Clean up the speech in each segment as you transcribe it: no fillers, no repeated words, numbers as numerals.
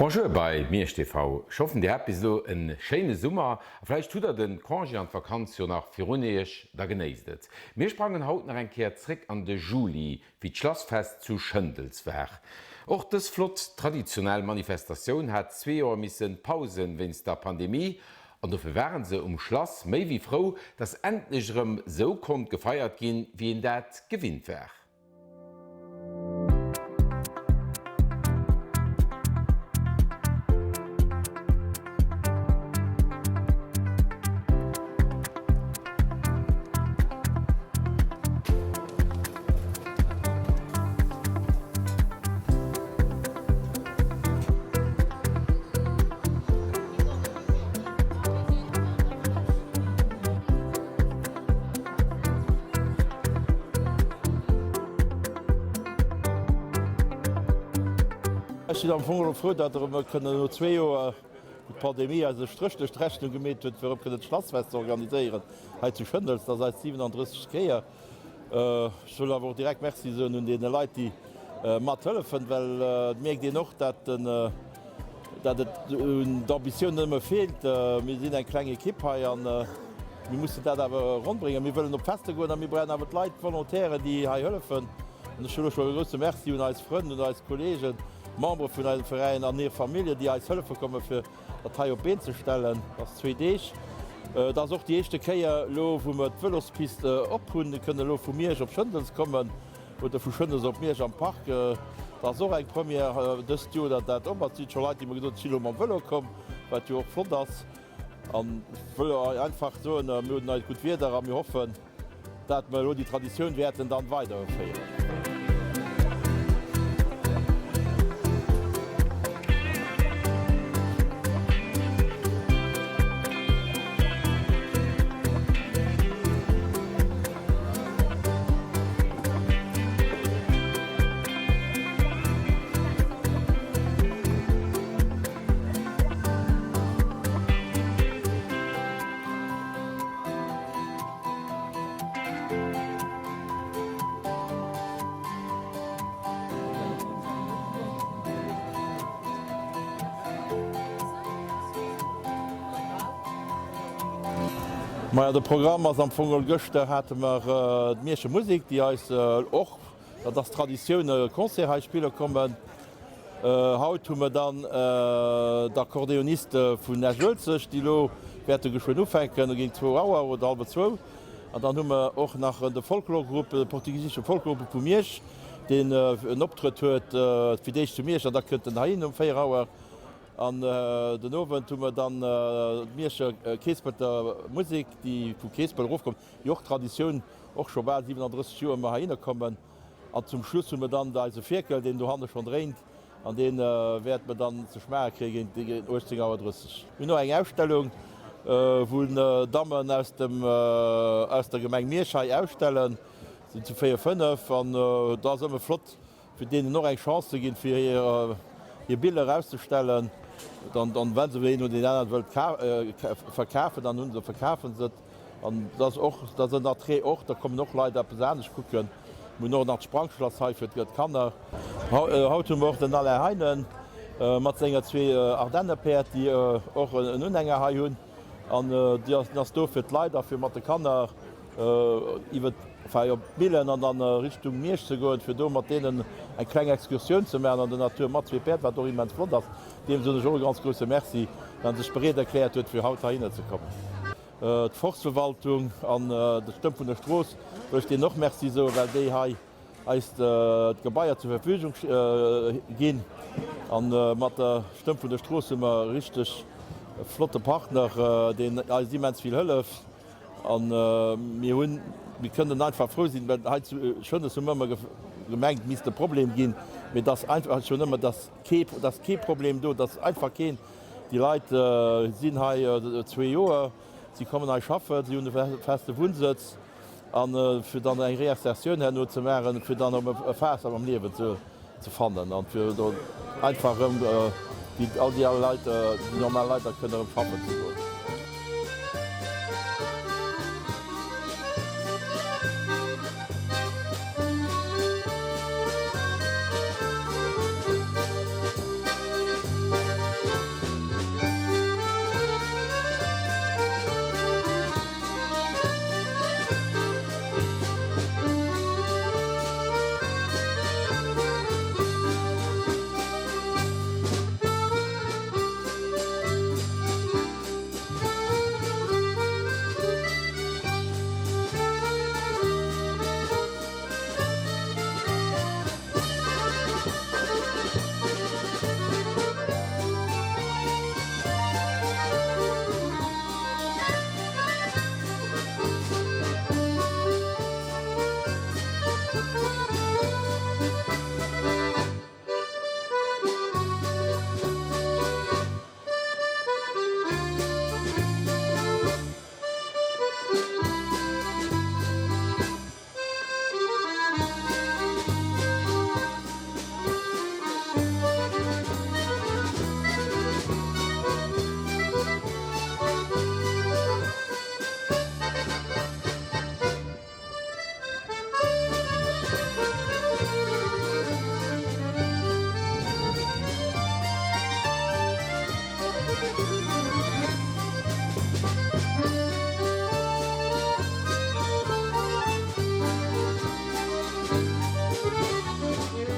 Bonjour bei Miersch TV. Ech hoffen dir hat bis elo en schéine Summer a vläicht hutt der den Congé an d'Vakanz jo nach virun iech, da genéisst et. Mir sprangen haut nach eng Kéier zréck an de Juli, wéi d'Schlassfest zu Schëndels war. Och dës flott traditionell Manifestatioun hat zwee Joer missen pausen wéinst der Pandemie an dofir waren se um Schlass méi wéi frou, dass endlech erëm sou konnt gefeiert ginn, wéi een dat gewinnt war. Ech sinn am Fong elo frou, datt erëm kënnen no zwee Joer, wou d'Pandemie eis e Stréch duerch d'Rechnung gemeet huet, fir erëm kënnen d'Schlassfest ze organiséieren hei zu Schëndels. Dat ass eis 37. Kéier. Ech wëll awer och direkt Merci soen un deene Leit, déi mat hëllefen, well et mierkt een och, dat et un d'Ambitioun net ëmmer feelt. Mir sinn eng kleng Ekipp hei a mir mussen dat awer ronn bréngen. Mir wëllen op d'Fester goen a mir brauchen awer d'Leit, d'Volontairen, déi hei hëllefen. An ech wëll och scho e grousse Merci un eis Frënn, un eis Kolleegen, Membere vun eisem Veräin an hir Familljen, déi eis hëllefe komme fir dat hei op d'Been ze stellen. Dat ass zwee Deeg. Et ass och déi éischte Kéier elo, wou mer d'Vëlospist op hunn. Mir kënnen elo vu Miersch op Schëndels kommen oder vu Schëndels op Miersch am Park. Dat ass och eng Première dëst Joer, datt dat op ass. Et sinn scho Leit, déi mer gesot hunn, ech sinn elo mam Vëlo komm, wat jo och flott ass. An ech wëll einfach soen, mir hunn eist gutt Wieder a mir hoffen, Dat mer elo déi Traditioun wäerten dann weiderféieren. Majo, de Programm ass am Fong geholl, gëschter hate mer d'Mierscher Musek, déi eis och, dat ass Traditioun, e Concert hei spille kommen. Haut hu mer dann d'Akkordeoniste vun Esch-Uelzecht, déi elo wäerte geschwënn ufänken, géint zwou Auer oder hallwer zwou. An dann hu mer och nach de Folklorgrupp, de portugisesche Folklorgrupp vu Miersch, deen en Optrëtt huet fir d'éischt zu Miersch an da kënnt en heihin um 4 Auer. An den Owend hu mer dann d'Mierscher Keespelter Musek, déi vu Keespel erofkommt, déi och Traditioun, och scho bal 37 Joer ëmmer heihinner kommen. An zum Schluss hu mer dann eise Fierkel, deen dohanne schonn dréint, an dee wäerte mer dann ze schmaache kréie géint 18 Auer 30. Mir hunn och eng Ausstellung, wou Dammen aus dem, aus der Gemeng Miersch hei ausstellen, sinn zu véier, fënnef, an do ass ëmmer flott, fir deenen och eng Chance ze ginn, fir hir Biller auszestellen. Dann, wa se een oder deen aneren wëllt verkafen, dann hu se, verkafe se et. An dat ass och, dat ass en Attrait och, da kommen och Leit eppes anescht kucken. Mir hunn och nach d'Sprangschlass hei fir d'Kanner. Haut hu mer och den Alain Heinen mat senger zwee Ardennepäerd, déi och en Unhänger hei hunn. An deen ass do fir d'Leit a fir mat de Kanner iwwer enfin op d'Millen an dann Richtung Miersch ze goen, fir do mat deenen eng kleng Excursioun ze maachen an der Natur mat zwee Päerd, wat och immens flott ass. Deem soen ech och e ganz grousse Merci, well en sech bereet erkläert huet, fir haut heihinner ze kommen. D'Forstverwaltung an d'Stëmm vun der Strooss wëll ech deenen och Merci soen, well déi hei eis d'Gebaier zur Verfügung ginn. A mat der Stëmm vun der Strooss hu mer e richteg flotte Partner, deen eis immens vill hëlleft. A mir hunn, mir kënnen einfach frou sinn, well hei zu Schënnes hu mer ëmmer gemengt, et misst e Problem ginn, mee et ass einfach schon ëmmer, dass kee, dass kee Problem do, dass einfach keen, déi Leit sinn hei zwee Joer, si kommen hei schaffen, si hunn e feste Wunnsëtz a fir dann eng Réinsertioun herno ze maachen, fir dann erëm e Faass am Liewen ze fannen an fir do einfach erëm wéi all déi al Leit, déi normal Leit da kënnen erëm schaffen ze goen.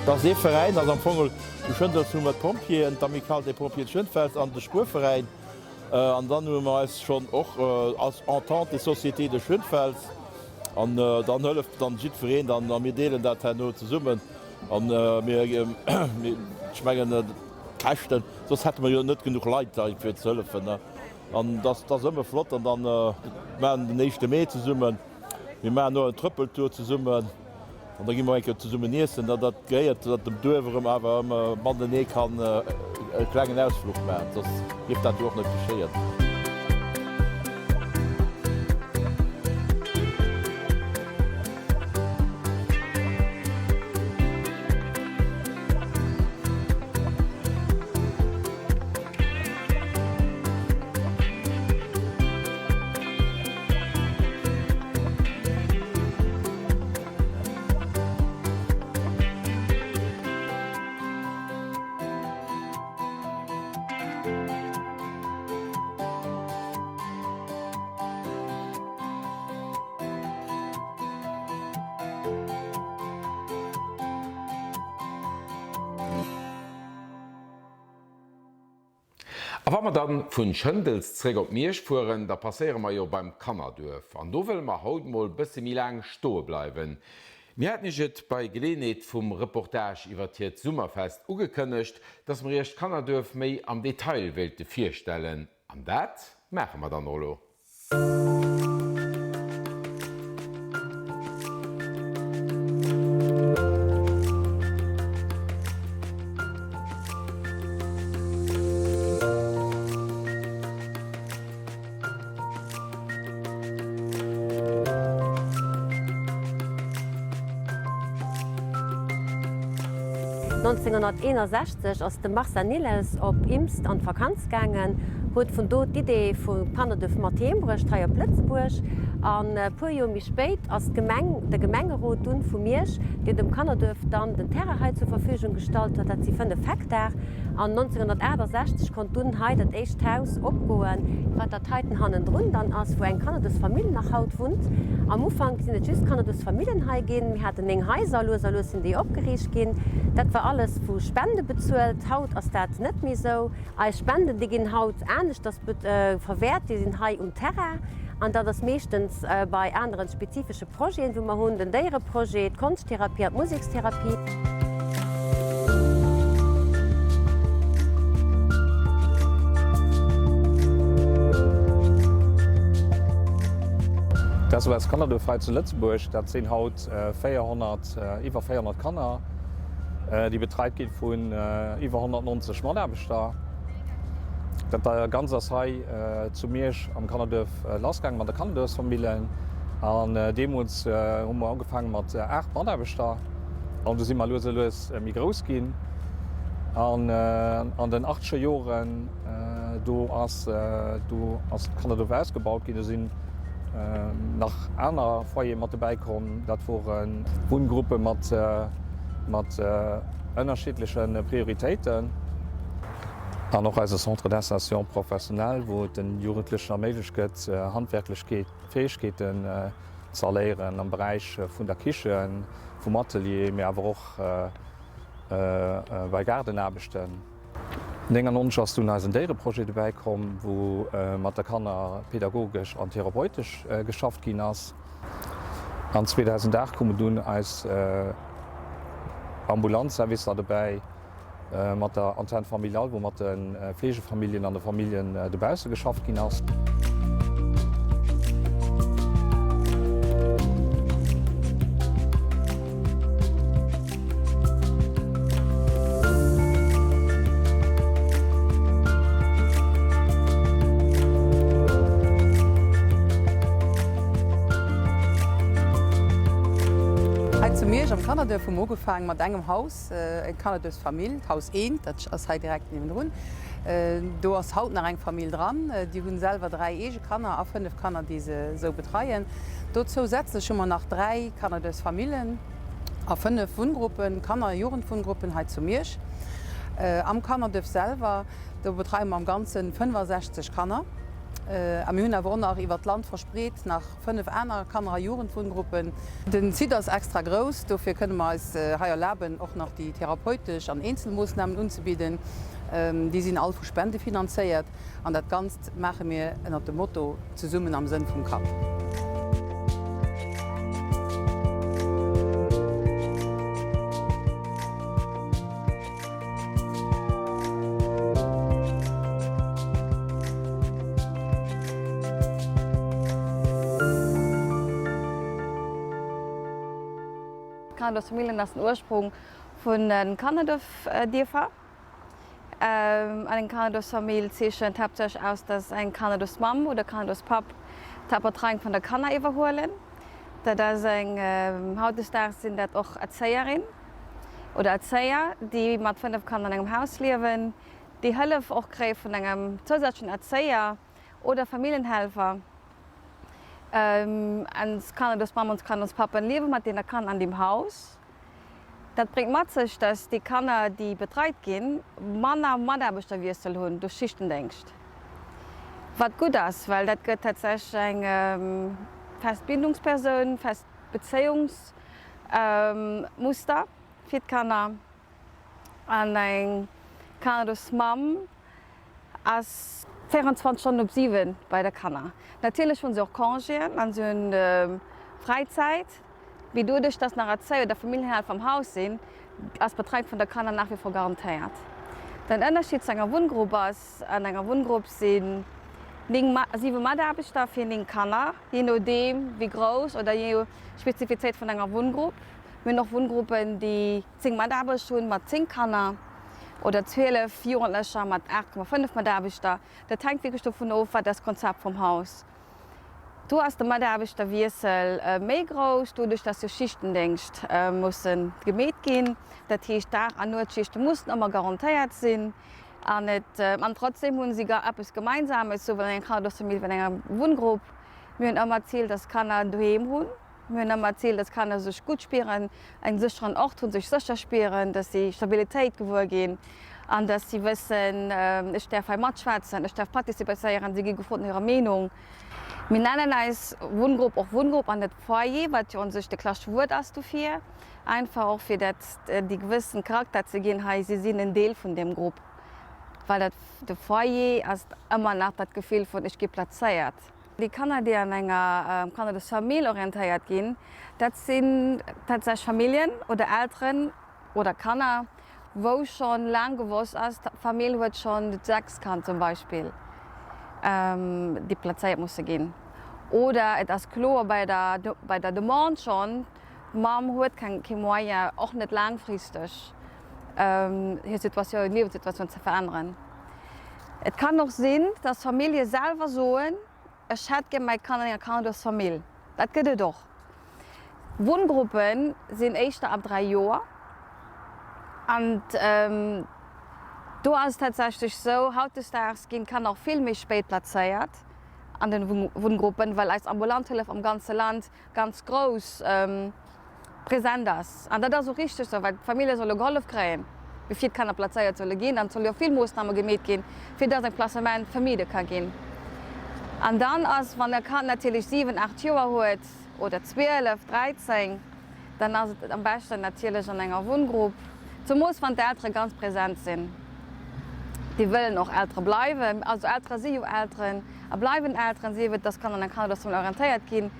Dat ass ee Veräin, also am Fong zu Schëndels hu mer d'Pompjeeën, d'Amicale des Pompiers de Schoenfels an de Spuerveräin. An dann hu mer eis schonn och als Entente des Sociétés de Schoenfels an dann hëlleft dann jiddwereen dann a mir deelen dat herno zesummen an mir, ech mengen d'Käschten, soss hätte mer jo net genuch Leit hei fir ze hëllefen an dat ass ëmmer flott an dann maachen den éischte Mee zesummen. Mir maachen och en Trëppeltour zesummen an da gi mer eng Kéier zesummen iessen. Dat gehéiert, datt dem Duerf erëm awer ëmmer matenee kann e klengen Ausfluch maachen, soss dierft dat jo och net geschéien. A wa mer dann vun Schëndels zréck op Miersch fueren, da passéiere mer jo beim Kannerduerf. An do wëlle mer haut mol bësse méi laang stoe bleiwen. Mir haten iech et bei Geleeënheet vum Reportage iwwert hiert Summerfest ugekënnegt, dass mer iech d'Kannerduerf méi am Detail wéilte virstellen. An dat maache mer dann och elo. Ass de Marcel Nilles op Imst an d'Vakanz gaangen, huet vun do d'Idee vum Kannerduerf mat heem bruecht hei op Lëtzebuerg. An e puer Joer méi spéit ass d'Gemeng, de Gemengerot dunn vu Miersch, deen dem Kannerduerf dann den Terrain hei zur Verfügung gestallt huet, dat si 5 Hektar. An 1968 konnt dunn hei dat éischt Haus opgoen, wat dat heiten hannendrun dann ass, wou eng Kannerduerfsfamill nach haut wunnt. Am Ufank sinn et just Kannerduerfsfamillen hei ginn. Mir haten 9 Haiser, lues a lues sinn déi opgeriicht ginn. Dat war alles vu Spende bezuelt. Haut ass dat net méi esou. Eis Spenden, déi ginn haut aneschters verwäert, déi sinn hei um Terrain an dat ass meeschtens bei anere spezifesche Projeten, wou mer hunn, den Déiereprojet, d'Konschttherapie an d'Musekstherapie. D'SOS Kannerduerf hei zu Lëtzebuerg, dat sinn haut 400, iwwer 400 Kanner, déi betreit gi vun iwwer 190 Mataarbechter. Dat Ganzt ass hei zu Miersch am Kannerduerf lassgaangen mat de Kannerduerfsfamillen. An deemools hu mer ugefaange mat 8 Mataarbechter an du si mer lues a lues méi grouss ginn. An an den achtscher Joren, do ass do ass d'Kannerduerf ausgebaut ginn. Do sinn nach aner Foyere mat dobäi komm. Dat wore Wunngruppe mat mat ënnerschiddleche Prioritéiten. An och eise Centre d'insertion professionnelle, wou et den Jugendlechen erméiglecht gëtt, handwerklech Fäegkeeten ze erléieren am Beräich vun der Kichen, vum Atelier, mee awer och bei Gaardenaarbechten. 99 ass dunn eisen Déiereprojet dobäi komm, wou mat de Kanner pedagogesch an therapeutesch geschafft ginn ass. An 2008 koumen dunn eis ambulant Servicer dobäi, mat der Antenne familiale, wou mat de Fleegefamilljen an de Familljen dobausse geschafft ginn ass. Hei zu Miersch am Kannerduerf hu mer ugefaang mat engem Haus. Eng Kannerduerfsfamill, d'Haus Eent, dat ass hei direkt niewendrun. Do ass haut nach eng Famill dran. Déi hunn selwer 3 eege Kanner a 5 Kanner, déi se esou betreien. Do zousätzlech hu mer nach 3 Kannerduerfsfamillen a 5 Wunngruppen, Kanner a Jugendwunngruppen hei zu Miersch. Am Kannerduerf selwer, do betreie mer am Ganzen 65 Kanner. A mir hunn awer och nach iwwert d'Land verspreet nach 5 aner Kanner a Jugendwunngruppen. Den Site ass extra grouss, dofir kënne mer eis hei erlaben, och nach déi therapeutesch an Eenzelmoossnamen unzebidden. Déi sinn all vu Spende finanzéiert an dat Ganzt maache mir ënnert dem Motto Zesummen am Sënn vum Kand. D'Kannerduerfsfamilljen ass den Ursprung vun de Kannerduerfdierfer. An eng Kannerduerfsfamill zeechent haaptsächlech aus, dass eng Kannerduerfsmamm oder Kannerduerfspapp d'Betreiung vun der Kanner iwwerhuelen. Dat ass eng, hautdesdaags sinn dat och Erzéierin oder Erzéier, déi mat 5 Kanner an engem Haus liewen, déi Hëllef och kréie vun engem zousätzlechen Erzéier oder Familljenhelfer. Ons Kanner, ons Mamm, ons Kanner, ons Pappen liewe mat deene Kanner an deem Haus. Dat bréngt mat sech, dass déi Kanner, déi betreit ginn, manner Mataarbechterwiessel hunn duerch Schichtendéngscht, wat gutt ass, well dat gëtt tatsächlech eng fest Bindungspersoun, fest Bezéiungsmuster fir d'Kanner. An eng Kannerduerfsmamm ass 24 Stonnen op 7 bei de Kanner. Natierlech hunn se och Congéen an se hunn Fräizäit. Mee doduerch, dass nach Erzéier oder Familljenhelfer am Haus sinn, ass d'Betreiung vun der Kanner nach wie vor garantéiert. Den Ënnerscheed zu enger Wunngrupp ass, An enger Wunngrupp sinn 9, 7 Mataarbechter fir 9 Kanner, jee nodeem wéi grouss oder jee no Spezifitéit vun enger Wunngrupp. Mir hunn och Wunngruppen, déi 10 Mataarbechter hunn mat 10 Kanner oder 12 Jugendlecher mat 8,5 Mataarbechter. Dat hänkt wierklech dovun of, wat ass d'Konzept vum Haus. Do ass de Mataarbechterwiessel méi grouss, doduerch dass jo Schichtendéngscht musse gemeet ginn. Dat heescht, Dag an Nuetsschichte mussen ëmmer garantéiert sinn. An et, an trotzdem hu si eppes Gemeinsames, souwuel an enger Kannerduerfsfamill wéi an enger Wunngrupp, Mir hunn ëmmer d'Zil, dass d'Kanner en Doheem hunn. Mir hunn ëmmer d'Zil, dass d'Kanner sech gutt spieren, en sécheren Ort hunn, sech sécher spieren, dass si Stabilitéit gewuer ginn an dass si wëssen, ech däerf hei matschwätzen, ech däerf participéieren, si gi gefrot no hirer Meenung. Mir nennen eis Wunngrupp och Wunngrupp an net Foyer, wat jo un sech de klassesche Wuert ass dofir, einfach och fir dat déi gewëssen Charakter ze ginn hei, si sinn en Deel vun deem Grupp, well dat de Foyer ass ëmmer nach dat Gefill vun ech gi plazéiert. Déi Kanner, déi an enger Kannerduerfsfamill orientéiert ginn, dat sinn tatsächlech Familljen oder Elteren oder Kanner, wou scho laang gewosst ass, d'Famill huet schonn dat sechst Kand zum Beispill, déi plazéiert musse ginn. Oder et ass kloer bei der bei der Demande schonn, d'Mamm huet keng kee Moyen, och net laangfristeg, hir Situatioun, Liewenssituatioun ze veränneren. Et kann och sinn, dass Famillje selwer soen, ech hätt gär mäi Kand an enger Kannerduerfsfamill. Dat gëtt et och. Wunngruppe sinn éischter ab 3 Joer. An do ass et tatsächlech esou, hautdesdaags ginn d'Kanner och vill méi spéit plazéiert an de Wunngruppen, well eis ambulant Hëllef am ganze Land ganz grouss present ass. An dat ass och richteg esou, well d'Famillje solle gehollef kréien, bevir d'Kanner plazéiert solle ginn. An et solle jo vill Moossname gemeet ginn, fir dass e Placement vermide ka ginn. An dann ass, wann e Kand natierlech 7, 8 Joer huet oder 12, 13, dann ass et am beschten natierlech an enger Wunngrupp, zemoos wann d'Eltere ganz present sinn. Déi wëllen och Eltere bleiwen. Also Eltere si jo Elteren a bleiwen Elteren, sief et, dass Kanner an enger Kannerduerfsfamill orientéiert ginn.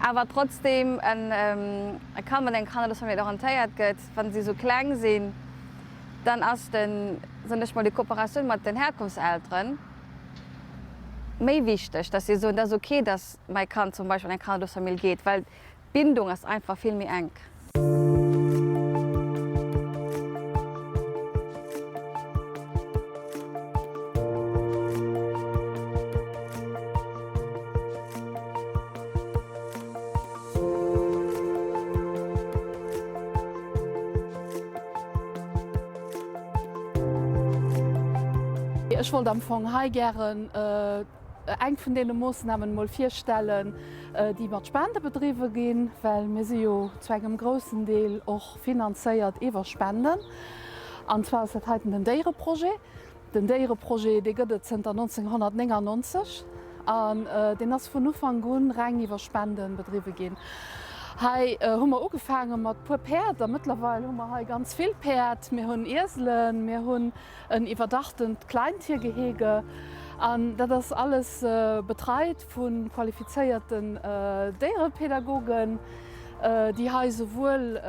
Awer trotzdem e Kand mat engem Kannerduerfsfamill orientéiert gëtt, wann si esou kleng sinn, dann ass den, soen ech mol, déi Kooperatioun mat den Herkunftselteren méi wichteg, dass si soen, dat ass ok, dass mäi Kand zum Beispill an eng Kannerduerfsfamill geet, well d'Bindung ass einfach vill méi enk. Ech wollt am Fong hei gären eng vun deene Moossnamen emol virstellen, déi mat Spende bedriwwe ginn, well mir si jo zu engem groussen Deel och finanzéiert iwwer Spenden. An zwar ass dat heiten den Déiereprojet. Den Déiereprojet, dee gëtt et zënter 1999. An deen ass vun Ufank un reng iwwer Spenden bedriwwe ginn. Hei hu mer ugefaange mat puer Päerd a mëttlerweil hu mer hei ganz vill Päerd. Mir hunn Ieselen, mir hunn en iwwerdachtent Kleintiergehege an dat ass alles betreit vu qualifizéierten Déierepädagogen, déi hei souwuel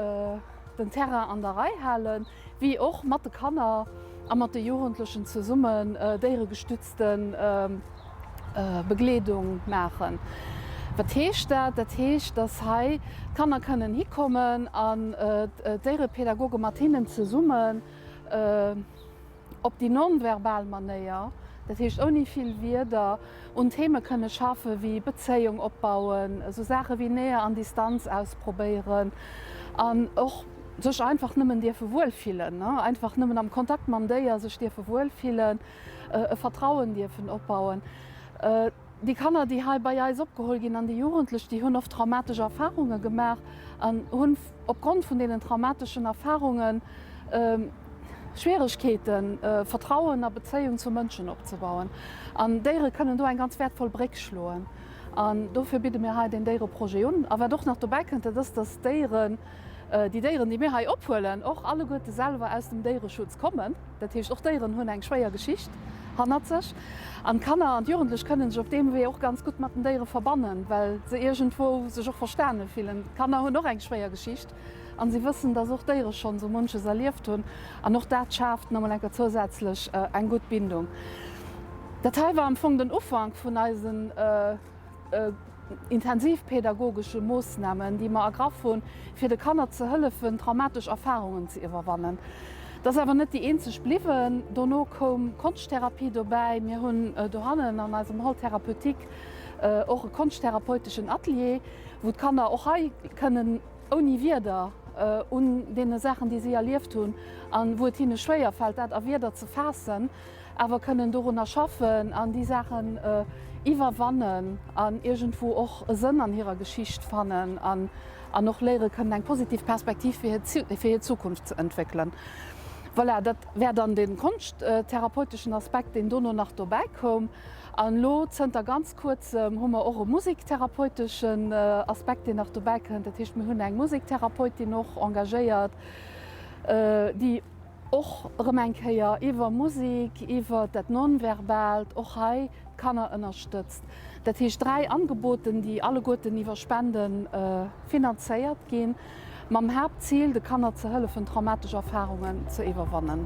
den Terrain an der Rei halen, wéi och mat de Kanner a mat de Jugendlechen zesummen déieregestützte Begleedung maachen. Wat heescht dat? Dat heescht, dass hei d'Kanner kënnen hikommen an d'Déierepädagoge mat hinnen zesummen op déi non-verbal Manéier, dat heescht ouni vill Wierder, un Theme kënne schaffe wéi Bezéiung opbauen, esou Saache wéi Nähe an Distanz ausprobéieren an och sech einfach nëmmen dierfe wuelfillen, einfach nëmmen am Kontakt mam Déier sech dierfe wuelfillen, e Vertrauen dierfen opbauen. Déi Kanner, déi hei bei eis opgeholl ginn an déi Jugendlech, déi hunn oft traumatesch Erfarunge gemaach an hunn opgrond vun deenen traumateschen Erfarunge Schwieregkeeten, Vertrauen a Bezéiung zu Mënschen opzebauen. An Déiere kënnen do eng ganz wäertvoll Bréck schloen. An dofir bidde mir hei deen Déiereprojet un. A wat och nach dobäi kënnt, dat ass, dass d'Déieren, déi Déieren, déi mir hei ophuelen, och alleguerte selwer aus dem Déiereschutz kommen. Dat heescht, och Déieren hunn eng schwéier Geschicht hannert sech. An d'Kanner an d'Jugendlech kënnen sech op deem Wee och ganz gutt mat den Déiere verbannen, well se iergendwou sech och verstane fillen. D'Kanner hunn och eng schwéier Geschicht an si wëssen, dass och Déiere schonn esou munches erlieft hunn. An och dat schaaft nach emol eng Kéier zousätzlech eng gutt Bindung. Dat hei war am Fong den Ufank vun eisen intensivpädagogesche Moossnamen, déi mer ergraff hunn, fir de Kanner ze hëllefen, traumatesch Erfarungen ze iwwerwannen. Dat ass awer net déi eenzeg bliwwen. Dono koum Konschttherapie dobäi. Mir hunn dohannen an eisem Hall thérapeutique och e konschtherapeuteschen Atelier, wou d'Kanner och hei kënnen ouni Wierder un deene Saachen, déi si erlieft hunn an wou et hinne schwéier fält, dat a Wierder ze faassen, awer kënnen dorunner schaffen an déi Saachen iwwerwannen an iergendwou och e Sënn an hirer Geschicht fannen an an och léiere kënnen eng positiv Perspektiv fir hir hir Zukunft ze entwéckelen. Voilà, dat wär dann dee konschttherapeutischen Aspekt, deen dono nach dobäi koum. An elo zënter ganz kuerzem hu mer och e musektherapeuteschen Aspekt, deen nach dobäi kënnt. Dat heescht, mir hunn eng Musektherapeutin och engagéiert, déi och erëm eng Kéier iwwer Musek, iwwer dat Non-Verbaalt och hei d'Kanner ënnerstëtzt. Dat heescht 3 Angeboten, déi alleguerten iwwer Spende finanzéiert ginn, mam Haaptzil, de Kanner ze hëllefen, traumatesch Erfarungen ze iwwerwannen.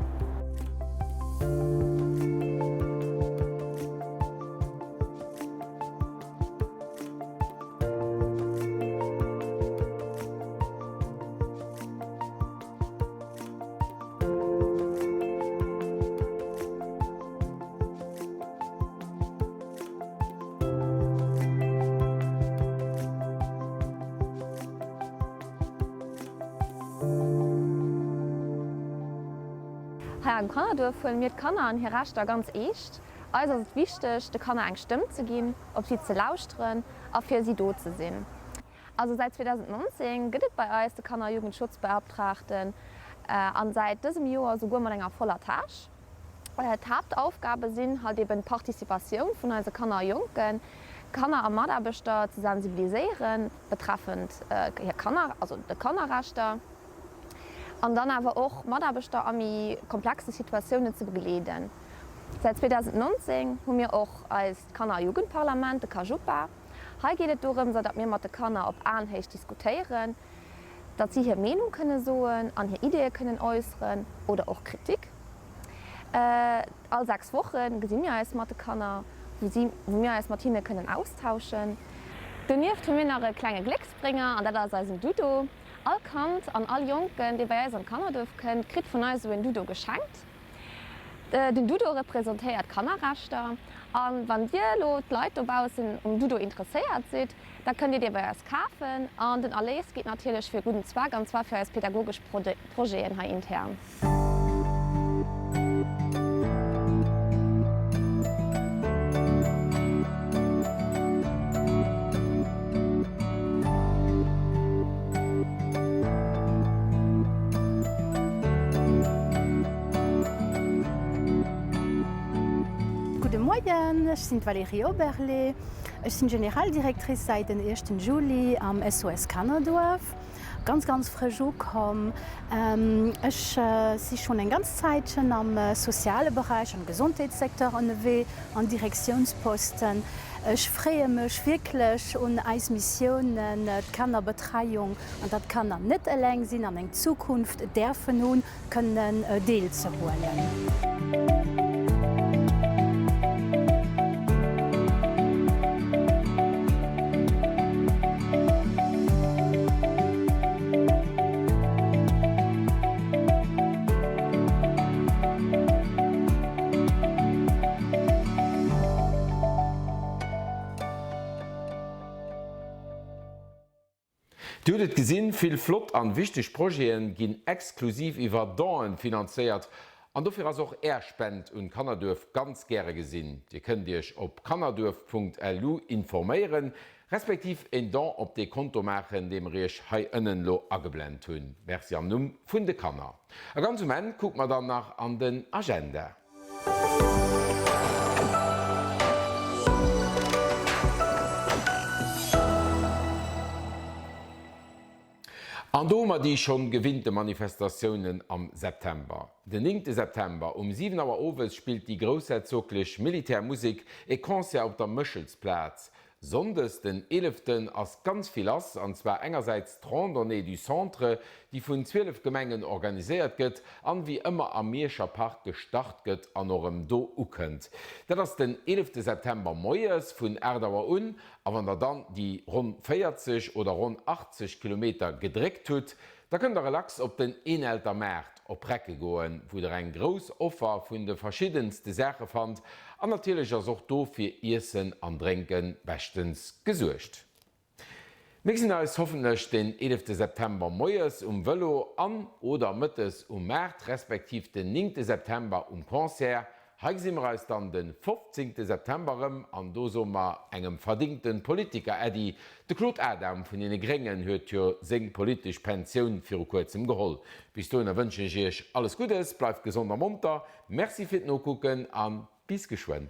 Hei am Kannerduerf huele mir d'Kanner an hir Rechter ganz eescht. Eis ass et wichteg, de Kanner eng Stëmm ze ginn, op si ze lauschteren a fir si do ze sinn. Also säit 2019 gëtt et bei eis de Kanner a Jugendschutzbeauptraagten an säit dësem Joer souguer mat enger voller Tâche. D'Haaptaufgabe sinn halt eben d'Participatioun vun eise Kanner a Jonken, Kanner a Mataarbechter ze sensibiliséieren betreffend hir Kanner, also de Kannerrechter, an dann awer och Mataarbechter a méi komplexe Situatiounen ze begleeden. Säit 2019 hu mir och eist Kanner a Jugendparlament, de Kajupa. Hei geet et dorëmser, datt mir mat de Kanner op Aenhéicht diskutéieren, datt si hir Meenung kënne soen an hir Ideeë kënnen äusseren oder och Kritik. All 6 Woche gesi mir eis mat de Kanner, wou si, wou mir eis mat hinne kënnen austauschen. Donieft hu mir nach e klenge Glécksbrénger an dat ass eisen Dudo. All Kand an all Jonken, dee bei eis an d'Kannerduerf kënnt, kritt vun eis esou en Dudo geschenkt. Den Dudo representéiert Kannerrechter an wann dir elo d'Leit dobaussen um Dudo interesséiert sidd, da kënnt dir dee bei eis kafen an den Erléis geet natierlech fir e gudden Zweck an zwar fir eis pedagogesch Projeten hei intern. Gudde Moien. Moien, ech sinn d'Valérie Oberlé. Ech sinn Generaldirectrice säit den éischten Juli am SOS Kannerduerf. Ganz, ganz frësch ukomm. Ech si schonn eng ganz Zäitchen am soziale Beräich, am Gesondheetssecteur ënnerwee, an Direktiounsposten. Ech freeë mech wierklech un eis Missiounen, d'Kannerbetreiung an datt d'Kanner net eleng sinn an eng Zukunft däerfen hunn, kënnen deelzehuelen. Dir hutt et gesinn, vill flott an wichteg Projeten ginn exklusiv iwwer Don'en finanzéiert an dofir ass och Är Spend un Kannerduerf ganz gäre gesinn. Dir kënnt Iech op kannerduerf.lu informéieren, respektiv en Don op dee Konto maachen, dee mer Iech hei ënnen lo ageblent hunn. Merci am Numm vun de Kanner. A ganz um Enn kucke mer dann nach an den Agenda. An do hu mer déi schonn gewinnte Manifestatiounen am September. Den néngte September um 7 Auer owes spillt déi groussherzoglech Militärmusek e Concert op der Méchelsplaz. Sonndes den eeleften ass ganz vill lass, an zwar engersäits d'Randonnée du Centre, déi vun 12 Gemengen organiséiert gëtt an wéi ëmmer am Mierscher Park gestart gëtt an och erëm do ukënnt. Dat ass den eelefte September moies vun 8 Auer un, a wann der dann déi ronn 40 oder ronn 80 Kilometer gedréckt hutt, Da kënnt der relax op den Eenelter Maart op Recke goen, wou der eng grouss Offer vun de verschiddenste Saache fannt an natierlech ass och do fir Iessen an Drénke beschtens gesuergt. Mir gesinn eis hoffentlech den eelefte September moies um Vëlo an oder mëttes um Maart respektiv den néngte September um Concert. Hei gesi mer eis dann de 15 September erëm an do soe mer engem verdingten Politiker Äddi. De Claude Adam vun deene Gréngen huet jo seng politesch Pensioun viru kuerzem geholl. Bis dohinner wënschen ech iech alles Guddes, bleift gesond a monter, Merci fir d'Nokucken a bis geschwënn.